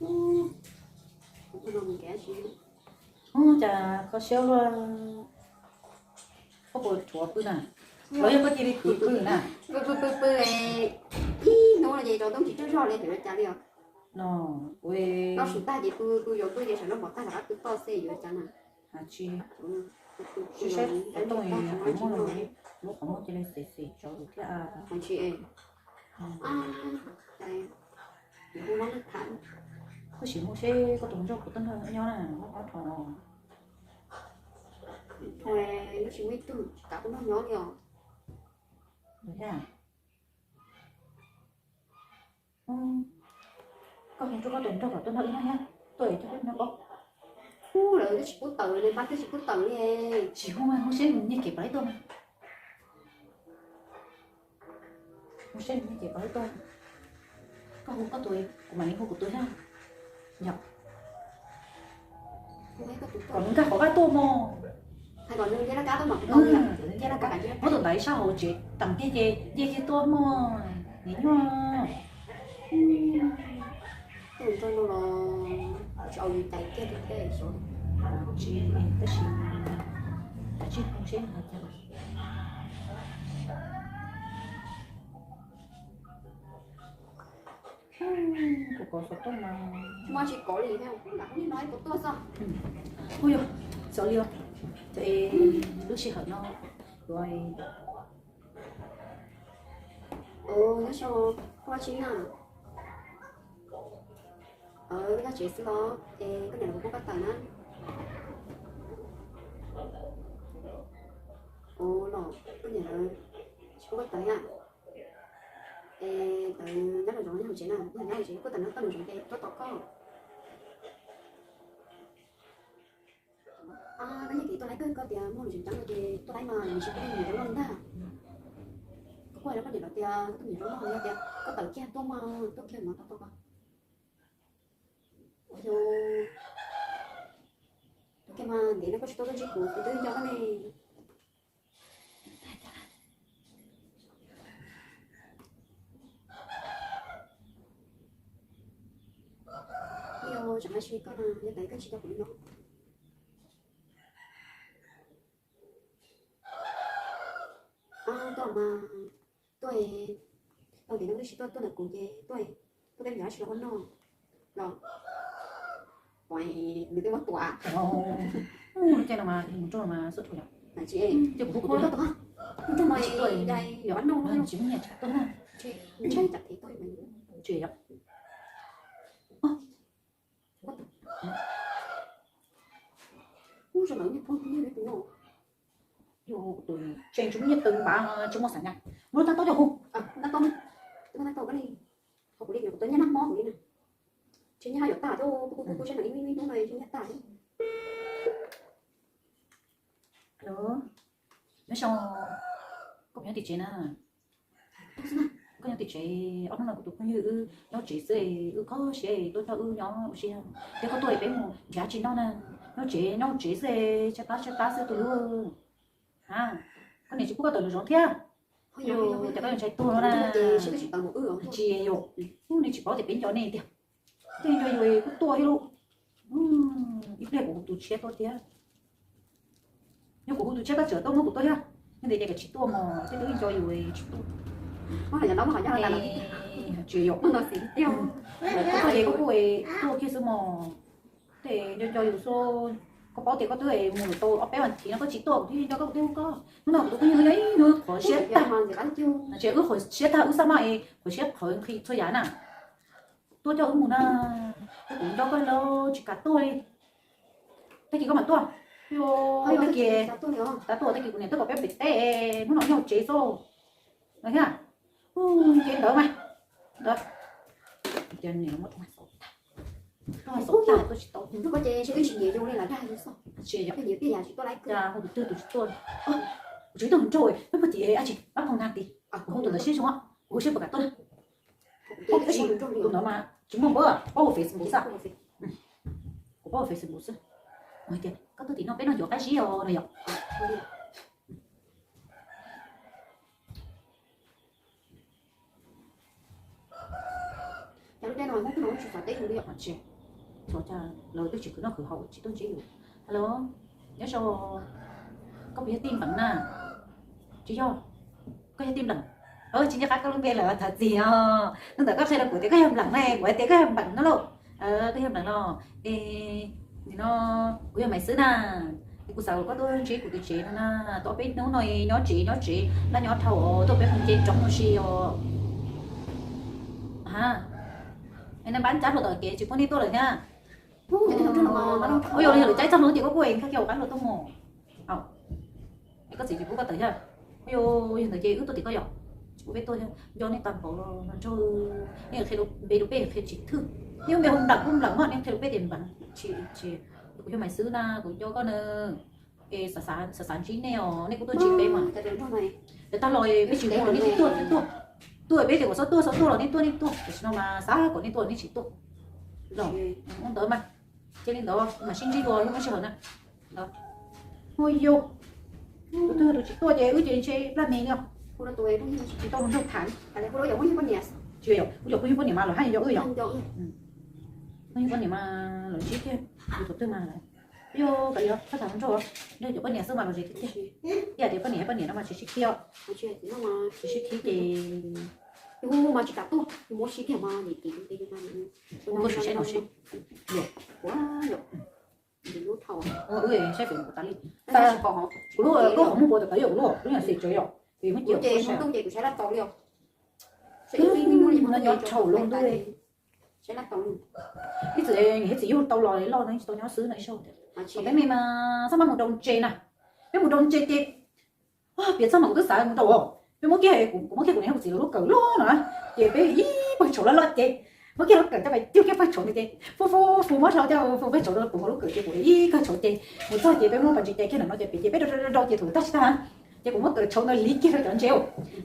Ub, cas kho siab luaj. Koj puas rhuav pw na? Los yog koj cia li khwv pw na? Pw pw pw pw, ib hnub no ces rau toob tsis tsaug zog li, yuav cas li os. No, ua noj su tag ces pw pw, yuav pw ces sawv noj mov tag rov qab pw toj xwb, yuav cas na. Tsis, sib saib qhov rooj, qhov muag, lub qhov muag cia li xes xes tsawv thiab. Koj sim mus seb koj tus hluas nraug puas tuaj nrog nyob na, muab qhov rho. Tsis muaj ib tug kam tuaj nrog nyob li os. Koj hu rau koj tus hluas nraug kom tuaj nrog wb nyob thiab, tuaj coj wb nyob paub. Ub, lawv twb tsis pub tawm li, pab twb tsis pub tawm li. Tsis hu, hu seb nws nyiag kev pab tuaj mas. Hu seb nws nyiag kev pab tuaj. Koj hu koj tus, kuv mam li hu kuv tus thiab. Yog kom nws nkag qhov vaj tuaj mog. Muab tus ntawd ib sab hauv tsev tag kiag ces nce kiag tuaj mog, niam nyuj. Tsis, tab sis kav tsij hu seb nws hais cas. Kuv kov xov tooj mas, tsis kov li thiab, lam hu li no puas tuaj xwb. Hu yog xyov li os, lub sij hawm no yuav. Nyob zoo, koj tsis na? Koj nyob tsev xwb los es koj niam lawv puas pub koj tawm na? Ua los koj niam lawv tsis pub koj tawm na? Es lawv nyob los zoo nyob hauv tsev na, nyob hauv tsev, koj tawm no koj nyob zoo ces tuaj tos koj. Koj nyiag kev tuaj laib kawg, koj tias muaj lus tseem ceeb no ces tuaj laib mas nws tsis pub nws cov loj li ntag. Koj kuj hais rau koj niam lawv tias koj tus me nyuam zoo loj, yog tias koj tawm kiag tuaj mas tuaj kiag no tos tos koj. Ua yog tuaj kiag mas ntev no koj tsis tuaj tuaj ntsib kuv, kuv twb nco koj ne. Yog tseem hais tsis koj na, yog tias koj tsis tau kuv li no. Tuaj mas tuaj, tau tias no twb tsis tuaj, tuaj ntawm kuv ces tuaj, tuaj peb me nyuam dab tsi los ua noj los. Nws twb muab tua. Lub caij no mas mus rau mas xub rau yom. Ces kuv hu kuv tus, mus rau mas tsis tuaj, yuav ua noj tsis muaj nyiaj tsam tuaj na. Ntshai tsam phem tuaj. Tsis yom. Ub, zoo lawv niag phooj ywg li tus no. Yog kuv tus tseem tsis muaj nyiaj tw npav tsis muaj xav nyas. Muab tab tob coj hu. Tab tob, tab tob koj li, qhov kuv li kuv tus nyiaj nag hmo kuv li na. Tsis nyiaj yuav tag thiab, kuv kuv kuv seb no ib hnub no tsis nyiaj tag thiab. Nyob zoo, koj puas nyob tim tsev na? Koj nyob tim tsev, ob hnub no kuv tus phooj ywg wb nyob tsev xwb, wb kho siab tuaj nrog wb nyob ua si. Thiab koj tuaj peb mus nrhiav tsis noj na, nyob tsev nyob tsev xwb, tshaib plab tshaib plab xwb tus hlub. A, koj niam tsis pub koj tawm lawm zoov thiab. Yus cas koj yuav ntshai tuag no na? Tsis yog, nws tsis paub tias peb nco nej tiag. Tej nco yus kuj tuaj thiab lauj. Ib pliag kuv hu tus tshiab tuaj thiab. Yog kuv hu tus tshiab koj tseem tuaj muab kuv tuaj thiab. Yog tias ces koj tsis tuaj mog, tej tub nco yus tsis tuaj. Tsis yog, koj ces koj kuj tuaj kiag xwb mog. Tej nco nco yus xwb, koj paub tias koj twb mus lawm tau ob peb vas thiv no koj tsis tuaj, kuv thiaj nco koj, kuv thiaj hu koj. Hnub no kuv tus phooj ywg no yog ib hnub qhuav siab tag, wb qhuav siab tag, wb xab maj es qhuav siab qhawv nqhis txhua yam na. Tuaj coj wb mus na, kuv nco koj los tsis kam tuaj li. Tag kis koj mam tuaj, tag kis, tag tuaj, tag kis kuv niam tuaj kom peb pem teb, hnub no nyob hauv tsev xwb no thiab. Ces ntawd mas, ntawd, ces niam muab rau mas xaus tag, rau mas xaus tag tuaj tsis tau. Ces hu tus twg tus tsis tuaj, kuv tsis tuaj nraug, peb puag tim ab tsi ab phoom nag tid, kuv hu tus ntawd sib zoo, kuv hu seb puas kam tuaj na. Tus ntawd mas tsis muaj npawb, paub ua Facebook xwb. Kuv paub ua Facebook xwb. Hais tias koj tuaj tim no peb noj ncov qab zib os no yom. Tej no Hmoob twb tsis xav teb yus li os. Tsis, lawv twb tsis khwv noj khwv haus tsis tuaj ntsib yus. Hello, nyob zoo, koj puas yog tij npleem na? Tsis yog, koj yog tij npleem. Tsis nco qab koj lub npe lawm thov txim os. Hnub ntawd koj qhia rau kuv tias koj yog npleem ne, kuv hais tias koj yog npleem no lauj. Koj yog npleem no. Es nim no kuv yog Maiv Xwb na. Es kuv xav kom koj tuaj ntsib kuv tim tsev no na. Tau peb hnub no nyob tsev nyob tsev laj nyob dhau os, tuaj peb mus nce roob ua si os. Es naj npab cab hluas tom kev tsis pub nej tuaj lawm thiab. Ua yog li lawv cab txog hnub ces koj kuj nkag kiag hauv qab hluas tuaj mus. Es koj txiv tsis pub koj tawm thiab. Ua yog yog ntawd ces wb tuaj tim koj yom. Tsis pub peb tuaj thiab, nco nej tag npaum los nrog nej qhia npe rau peb qhia tsis thwj. Nej npe hu Nplam kuj Nplam mas nej qhia rau peb tias Nplam. Tsis, kuv yog Maiv Xwb na, kuv nco koj na. Es xav xav ntsib nej os, nej kuj tuaj ntsib peb mas. Lawv tag los peb tsis hu los nej twb tuaj tuaj. Tuaj peb tias kom txhob tuaj txhob tuaj los nej tuaj nej tuaj, tam sim no mas xav kom nej tuaj nej tsis tuaj. Ua ntawd mas, cia li ntawd mas sib ntsib dua lub sij hawm na. Ua yog, tus twg tus tsis tuaj ces wb ces ntshe plaj me li os. Tsis tau mus nrog tham. Tsis yog, kuv cov phooj ywg poj niam mas lawv haj yog wb yom. Phooj ywg poj niam mas lawv ntsib kiag yus thaum twg mas lawv, yog koj tham nrog nrog cov poj niam xwb mas lom zem tiag tiag. Ib yam tias poj niam poj niam no mas tsis sib khib os. Tsis sib khib ces kuv sim saib no seb. Wb saib Facebook tas li. Kuv lub, koj qhov muag puas tawm tawv yog kuv lub, lub yam xim tsawv yom, es muab cia ces kuv saib. Nyob thaum lub ntuj li. Ib txwm niam ib txiv yug tau los loj no tsis tau nyob xwb no ib zaug. Peb me mas xab mab mus rau ntses na, peb mus rau ntses ces piav txog mas kuv twb xav mus rau, peb muab kiag, kuv muab kiag kuv niam hu txiv lub kawm loj no na, ces peb ib pawg tshauv loj loj ces muab kiag lub kawm coj pais cuag kiag pawg tshauv ntawd ces fu fu fu muab rau coj fu pawg tshauv rau kuv hauv lub kawm ces kuv ib kawg tshauv ces mus txog ces peb muab pas ntses cais kiag ntawm no ces pem ces peb rau rau rau ces thaum tag tsis tag ces kuv muab kawm tshauv ntawd liv kiag rau cov ntses,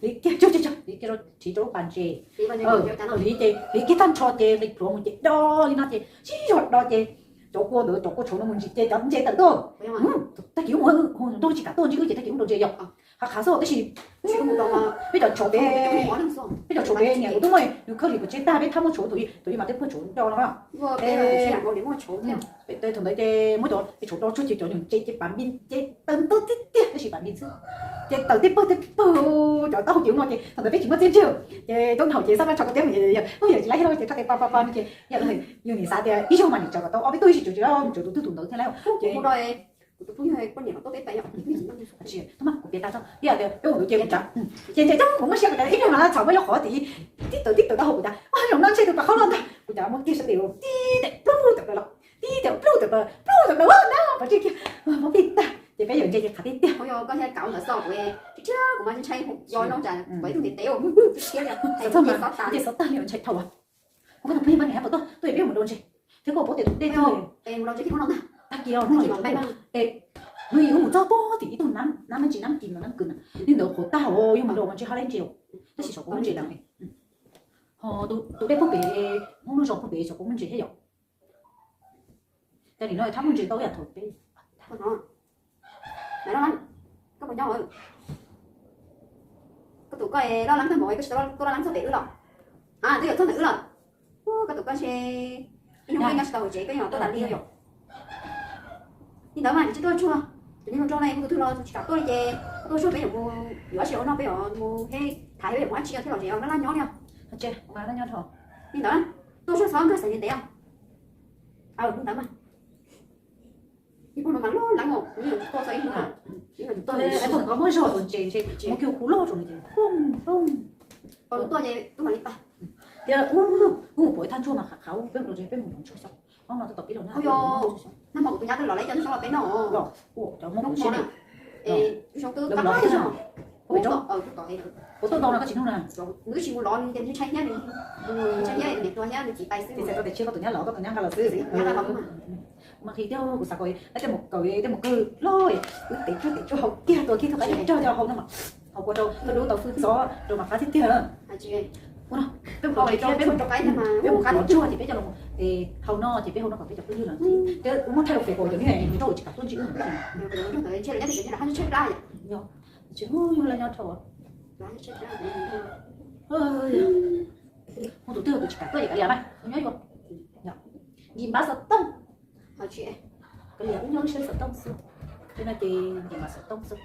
liv kiag cuag cuag cuag liv kiag rau, rhiv rau lub pas ntses. Liv ces liv kiag tag nrho ces nqis plhuav mus ces do li no ces sib zog do ces cov kua ntawd cov kua tshauv no mus ntsis ces cov ntses tawm tuaj. Tag kis wb mus nrog tsis kam tuaj ntsib wb ces tag kis wb rau ntses yom. Qhav qhav xwb tab sis peb cov tshauv pem, peb cov tshauv pem niam kuv twb muaj nws khawj li kuv tsev tag peb thab muab tshauv thaum ub mas tej pawg tshauv do no. Thaum ntawd ces muab cov tshauv do tsuag ces cov nyuag ntses ces pas npis ces tawm ntau tiag tiag tab sis pas npis xwb. Ces tawm tej pawg tej pawg cov taub hau ces ub no ces thaum ntawd peb tsis muaj txiaj ntsig ces tub nraug ces xab mab tso koj tiab mus yawm yawm tsis laib thiab ces rab tes pa pa pa no ces yog yus nim xav tias ib zaug mas nim tsawv kom tau ob peb tug ib sij tsawv tsawv tsawv tus twg tus ntawd thiab lauj. Ces kuv tus phooj ywg poj niam no tuaj peb pais yom. Tsis, tub mas kuv piav tas tso ib yam tias peb ua ntawd ces kuv cas ces ntshe coob kuv muaj siab kuv cas ib pliag mas txham muab yog qhov tim tib tawm tib tawm taub hau kuv cas ua zaum no ntshe tus pas qhaub loj ntag kuv cas muab kiag sab tes tib tes plub tawm plaws los tib tes plub tawm plaws plub tawm plaws ua na pov tseg kiag muab pij tag ces peb yawm ntses ces qhav tiag tiag. Kuv thiab kuv mas ntshai ntshai yog no cas kuv ib tug ntiv tes ua siab li ces xov tag li ntshai thaum ua. Koj tus phooj ywg poj niam puas tuaj tuaj peb mus rau ntses thiab koj paub tias tus dej tuaj tag kis los hnub no es hnub ib wb mus txog pem tim ib tug nab, nab me ntsis nab kis no nab kws na, li ntawd qhuav tag os yog mus rau mas ntsis hab leb ntses tab sis saum kuv muaj ntses lawm. Ho tus dej puag pem hmoob lub zos puag pem saum kuv muaj ntses thiab yom. Cas nim no thab muaj ntses tau yam thaum peb. Koj puas nyob, koj tus koj loj leeb tag npaum koj tsis tau tuaj loj leeb txog pem wb los? A, twb yuav txog ntawm wb lawm. Koj tus koj ntshe ib hnub peb nyob tsis tau hauv tsev koj yeej tuaj tas li yom. Li ntawd mas kuv tsis tuaj tsuag, tus niag hluas nraug no kuv tus twg los tsis kam tuaj li ces tuaj tsuag peb yuav mus yuav tsis ua noj peb yuav mus he, tham peb yuav mus dab tsi thiab los tsev laj nyob li. Li ntawd tuaj tsuag xwb nkag xeem ntev ntev. Li ntawd mas ib pug no mas loj leeb os, kuv yeej tuaj txog ib hnub. Muab zog tus ntses ntshe muab kiag kuv loj rau nws ces poob poob. Tuaj ces wb mam li tag. Tias wb mus pom ib thaj tshuaj mas qhav qhav peb mus rau peb mus ntsoov xyov ob no tau tom pib los na. Nag hmo kuv tus nyab twb los lawv coj nws coj los peb noj. Cov muab kuv siab na. Kuv tuaj ntau no koj tsis nug na. Nws twb tsis mus lov nws ces nws ntshai thiab, nws ntshai thiab niam hluas thiab nws txiv tais xwb. Txiv tais tau tes tshiab koj tus nyab los koj tus nyab nqa los xwb. Mas qhia tiag kuv xav kom tej mus kawm tej mus kawg loj, wb tes tshuaj tes tshuaj haus kiag tua kiag tug qab rog rau hauv no mas haus kua rau tau dub tau fwj txob rau mas qab tiag tiag. Ua no peb mus rau tsev thiab peb mus, peb mus qab tsuag ces peb coj los haus no ces peb haus no kom peb cov phooj ywg los ntxiv. Peb muab thaij rau Facebook cov niag nraug tsis kam tuaj ntsib wb mus. Yog, yog lawv nyob dhau. Muaj tus twg tus tsis kam tuaj ces kav liam mas, nyob yuav. Nkim npav xov tooj. Kav liam, wb nyob wb saib xov tooj xwb. Tej no ces nkim npav xov tooj xwb.